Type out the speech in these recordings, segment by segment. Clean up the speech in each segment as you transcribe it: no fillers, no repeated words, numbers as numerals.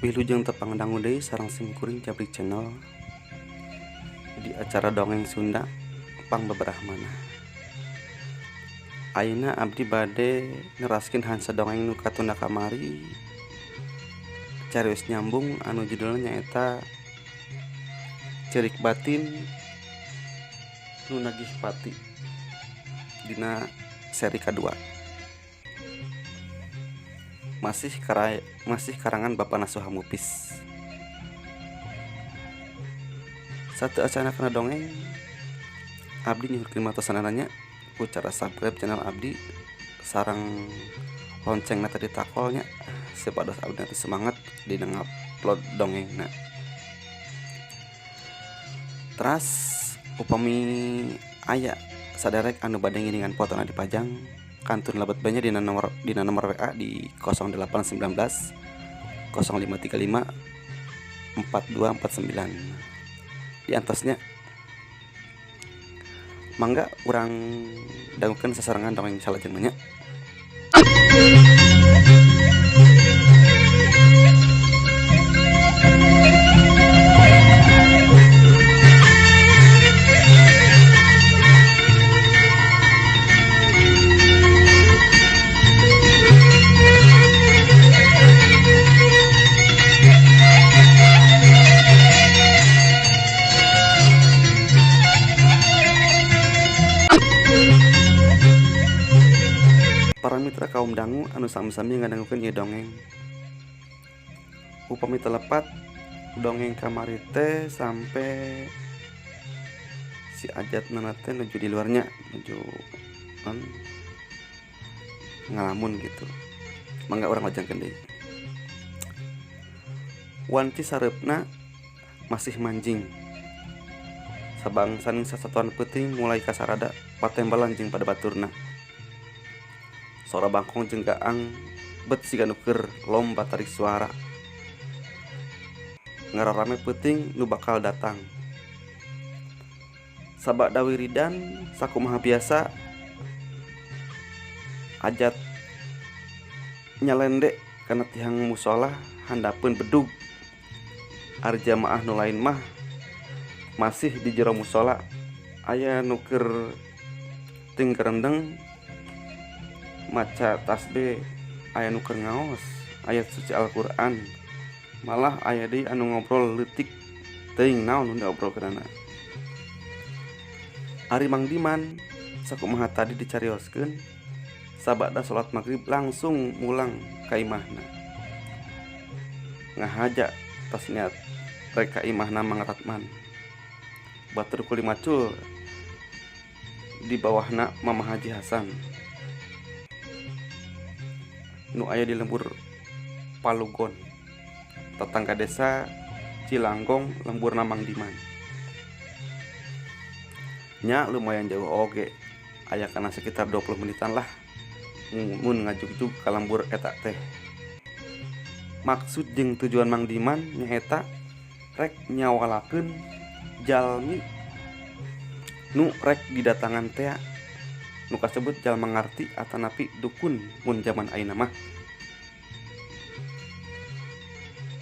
Wilujeng tepang dangu deui sareng simkuring Jabrik Channel di acara Dongeng Sunda Pangbeberah Manah. Ayeuna abdi bade neraskeun hansa dongeng nu katunda kamari, carios nyambung anu judulna nyaeta Ceurik Batin Nu Nagih Pati dina seri kadua. Masih karangan Bapak Nasuha Mupis. Sateuacanna kana dongeng, abdi nyuhunkeun matosanana nya ku cara subscribe channel abdi sareng loncengna tadi takol nya, supados abdi teh semangat dina ngupload dongengna. Teras upami aya saderek anu bade ngiringan fotona dipajang, kantun lebet bae nya dina nomor WA di 0819 0535 4249. Diantos nya. Mangga urang dangukeun sasarengan dongeng salajengna nya. Para mitra kaum dangu anu sami-sami ngadangukeun ieu dongeng. Upami teu lepat, dongeng kamari teh sampe si Ajatna teh nuju di luar nya, nuju naon, ngalamun gitu. Mangga urang lajengkeun deui. Wanci sareupna masih manjing. Sabangsaning sasatuan peuting mulai kasarada patembalan jeung pada baturna. Sora bangkong jeung gaang bet siga nu keur lomba tarik suara. Ngararame peuting nu bakal datang. Sabada wiridan sakumaha biasa, Ajat nyalende kana tihang musala handapeun bedug. Ari jamaah nu lain mah masih di jero musala, aya nu keur tingkerendeng maca tasbih, aya nu keur ngaos ayat suci Al-Qur'an, malah aya deui anu ngobrol leutik, teuing naon nu diobrolkeunana. Ari Mang Diman sakumaha tadi dicarioskeun, sabada salat magrib langsung mulang ka imahna. Ngahaja tos niat rek ka imahna Mang Ratman. Batur kuli macul di bawahna Mama Haji Hasan nu aya di lembur Palugon, tetangga desa Cilanggong lemburna Mang Diman. Nya lumayan jauh oge, aya kana sekitar 20 menitan lah mun ngajugjug ka lembur eta teh. Maksud jeung tujuan Mang Diman nyaeta rek nyawalakeun jalmi nu rek didatangan tea, nu kasebut jalma ngarti atanapi dukun mun jaman ayeuna mah.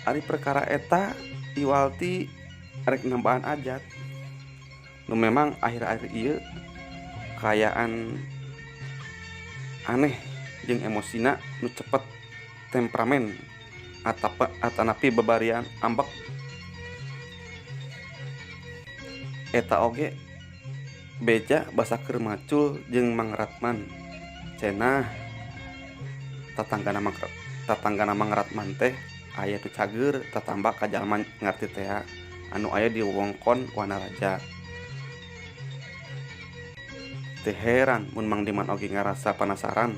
Ari perkara eta iwal ti rek nambaan Ajat nu memang akhir-akhir ieu kaayaan aneh jeung emosina nu cepet temperamen atanapi babarian ambek. Eta oge beja basa keur macul jeung Mang Ratman. Cenah tatanggana Mang Ratman teh aya nu cager tatamba ka jalma ngarti tea anu aya di wewengkon Wanaraja. Teu heran mun Mang Diman oge ngarasa panasaran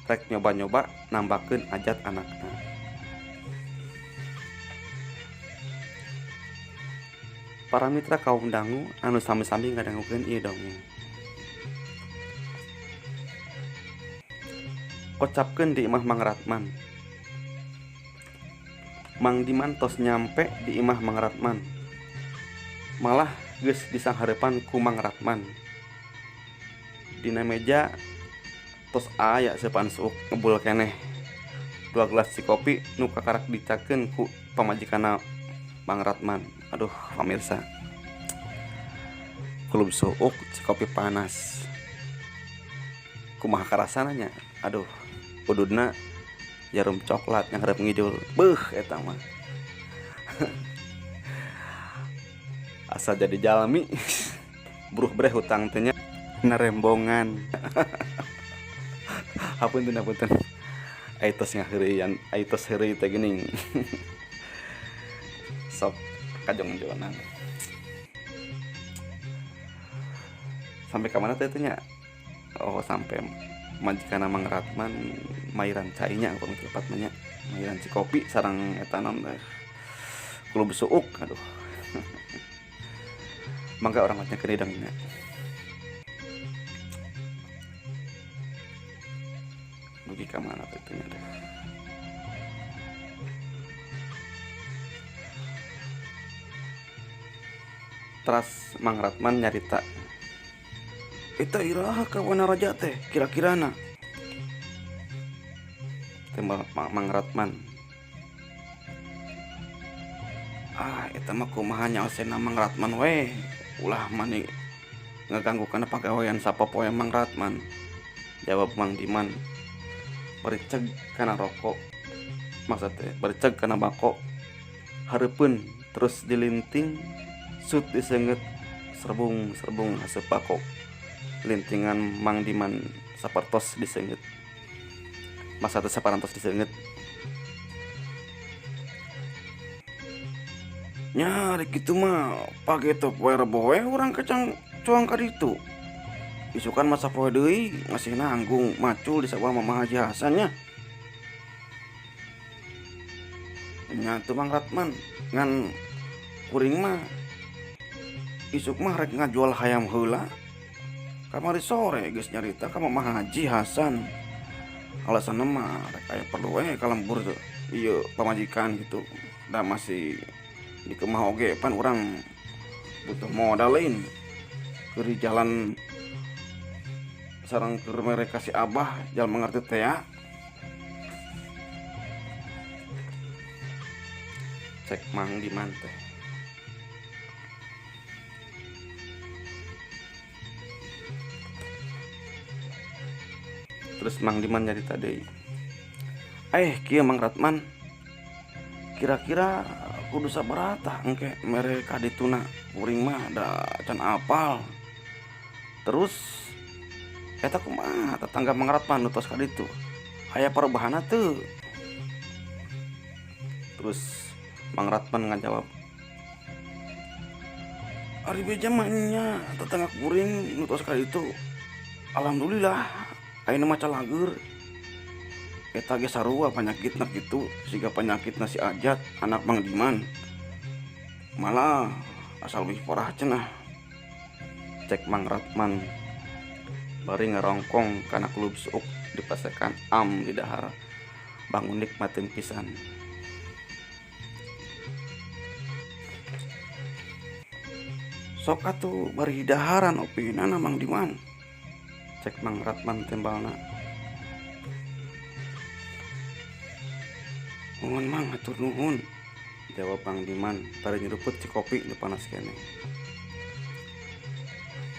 rek nyoba-nyoba nambakeun Ajat anakna. Para mitra kaum dangu anu sami-sami ngadangukeun ieu dongeng. Kocapkeun di imah Mang Ratman. Mang Diman tos nyampe di imah Mang Ratman. Malah geus disanghareupan ku Mang Ratman. Dina meja tos aya seupan suuk ngebul keneh. 2 gelas cikopi nu kakarak dicakeun ku pamajikanna Mang Ratman. Aduh pamirsa, kulub suuk cikopi panas kumaha karasana nya. Aduh, ududna jarum coklat yang hareup ngidul. Beuh eta mah. Asa jadi jalmi. Bruh breh hutang teh nya narembongan. Hapunten hapunten. Ai tos ngaheureuyan, ai tos heureuy teh geuning. Sok kajongjonan. Sampai ka mana teh nya? Oh, sampai majikanna Mang Ratman mairan cai nya upami teu lepat mah nya. Mairan cikopi sareng eta naon teh kulub suuk. Aduh. Mangga urang mah nyakeun hidangna. Dugi ka mana teh nya teh. Teras Mang Ratman nyarita, eta iraha ka Wanaraja teh kira-kirana. Teh Mang Ratman, ah eta mah kumaha nyaosena Mang Ratman we, ulah mani ngaganggu kana pagawean sapopoe Mang Ratman. Jawab Mang Diman bericeg kana rokok, maksud teh bericeg kana bako hareupeun terus dilinting sut diseungeut serbung-serbung asup bako. Lintingan Mang Diman sapertos diseungeut, masa teh saparantos diseungeut. Nya rek kitu mah page teh poe Rebo we urang kacang cuang ka ditu. Isukan masa poe deui masih nanggung macul di sawah Mama Haji Hasan nya. Nya teu Mang Ratman ngan kuring mah isuk mah rek ngajual hayam heula. Kamari sore geus nyarita ka Mama Haji Hasan. Alasanna mah rek aya perlu we ka lembur ieu pamajikan gitu. Da masih di kemah oge pan urang butuh modal lain. Keur di jalan sareng keur mere ka si Abah jalan mengerti teh ya. Cek Mang Diman teh. Terus Mang Diman nyarita deui. Kieu Mang Ratman, kira-kira kudu sabaraha tah engke mere ka dituna? Kuring mah da can apal. Terus eta kumaha tetangga Mang Ratman nu tos ka ditu? Aya perubahanna teu? Terus Mang Ratman ngajawab, ari beja mah nya tetangga kuring nu tos ka ditu. Alhamdulillah ayeuna mah calageur. Eta ge sarua panyakitna kitu, siga panyakitna si Ajat anak Mang Diman. Malah asal leuwih parah cenah. Cek Mang Ratman bari ngarongkong kana kulub suuk dipasekan am di dahar. Bangun nikmatin pisan. Sok atuh bari daharan opinana Mang Diman. Cek Mang Ratman tembalna. Nuhun Mang, hatur nuhun. Jawab Mang Diman bari nyeruput cikopi nu panas keneh.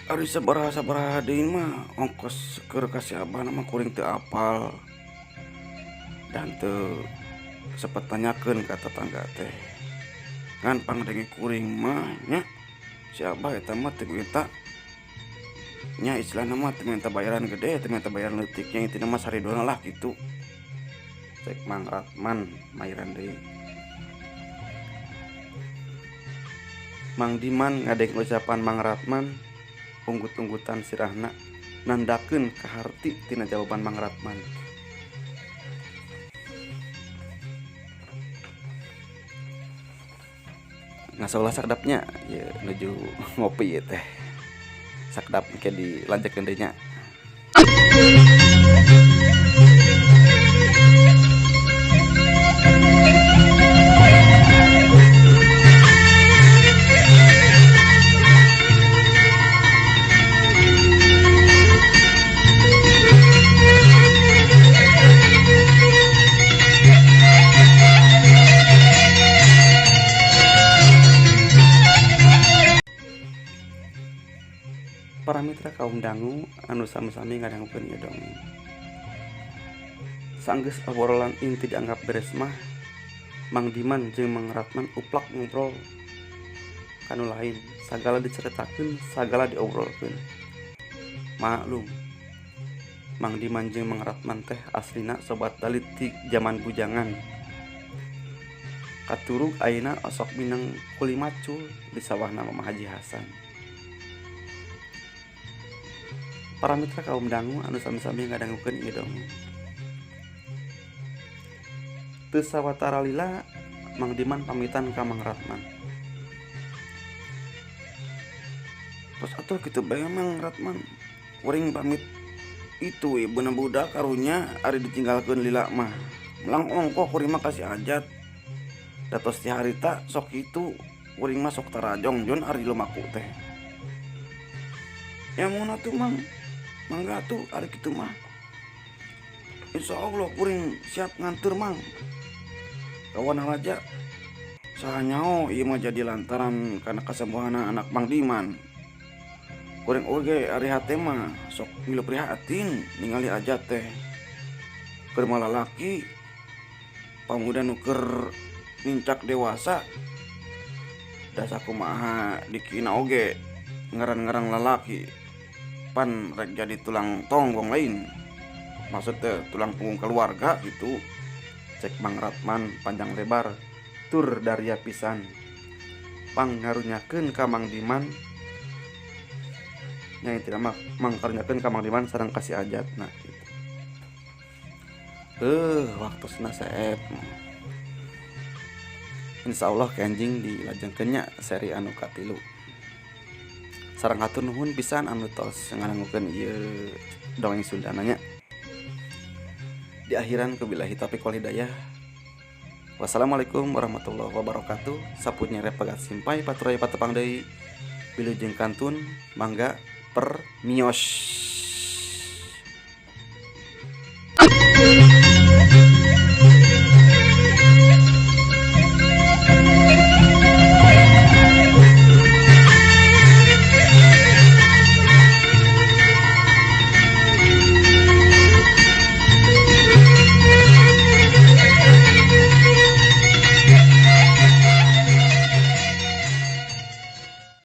Ari sabaraha-sabaraha deui mah ongkos keur ka si Abah mah kuring teu apal. Dan teu sepet tanyakeun ka tetangga teh. Ngan pangdenge kuring mah nya si Abah eta mah teu minta nya istilahna mah teu minta bayaran gede, teu minta bayaran leutik nya intina mah saridona lah kitu. Cek Mang Ratman mairan deui. Mang Diman ngadeg ucapan Mang Ratman, unggut-unggutan sirahna nandakeun kaharti tina jawaban Mang Ratman. Ngasolah sakdapnya ya nuju ngopi ieu teh. Sakdap ke dilanjutkeun deui nya. Para mitra kaum dangu anu sami-sami ngadangukeun ieu dongeng. Sanggeus obrolan inti dianggap beres mah, Mang Diman jeung Mang Ratman uplak ngobrol kanu lain, sagala diceritakeun, sagala diobrolkeun. Maklum, Mang Diman jeung Mang Ratman teh aslina sobat dalit ti jaman bujangan. Katurug ayeuna osok mineng kuli macul di sawahna Mama Haji Hasan. Para mitra kaum dangu anu sami-sami ngadangukeun ieu dongeng. Teu sawatara lila Mang Diman pamitan ka Mang Ratman. Tos atuh kitu bae Mang Ratman. Kuring pamit itu ibuna budak karunya ari ditinggalkeun lila mah. Melang ongkoh kuring mah kasih ajat. Da tos ti harita sok kitu kuring mah sok tarajong jon ari lumaku teh. Ya mun atuh Mang, mangga atuh ari kitu mah. Insya Allah kuring siap nganter Mang. Kawan raja saha nyao ieu mah jadi lantaran kana kasembuhanna anak Mang Diman. Kuring oge ari hate mah sok milu prihatin ningali ajat teh. Keur malalaki pamuda nu keur nincak dewasa da sakumaha dikina oge ngaran-ngaran lalaki pan rek jadi tulang tonggong lain maksud teh tulang punggung keluarga gitu. Cek Mang Ratman panjang lebar tur daria pisan pangarunyakeun ka Mang Diman nya intina mah mangkarunyakeun ka Mang Diman sareng kasih ajatna gitu. Waktosna seep. Insyaallah kenjing dilajengkeun nya seri anu katilu. Sareng hatur nuhun pisan anu tos ngadangukeun ieu dongeng Sundana nya. Di akhiran kubillahi taufiq wal hidayah. Wassalamualaikum warahmatullahi wabarakatuh. Sapunyere pegat simpai paturay patepang deui. Wilujeng kantun mangga permios.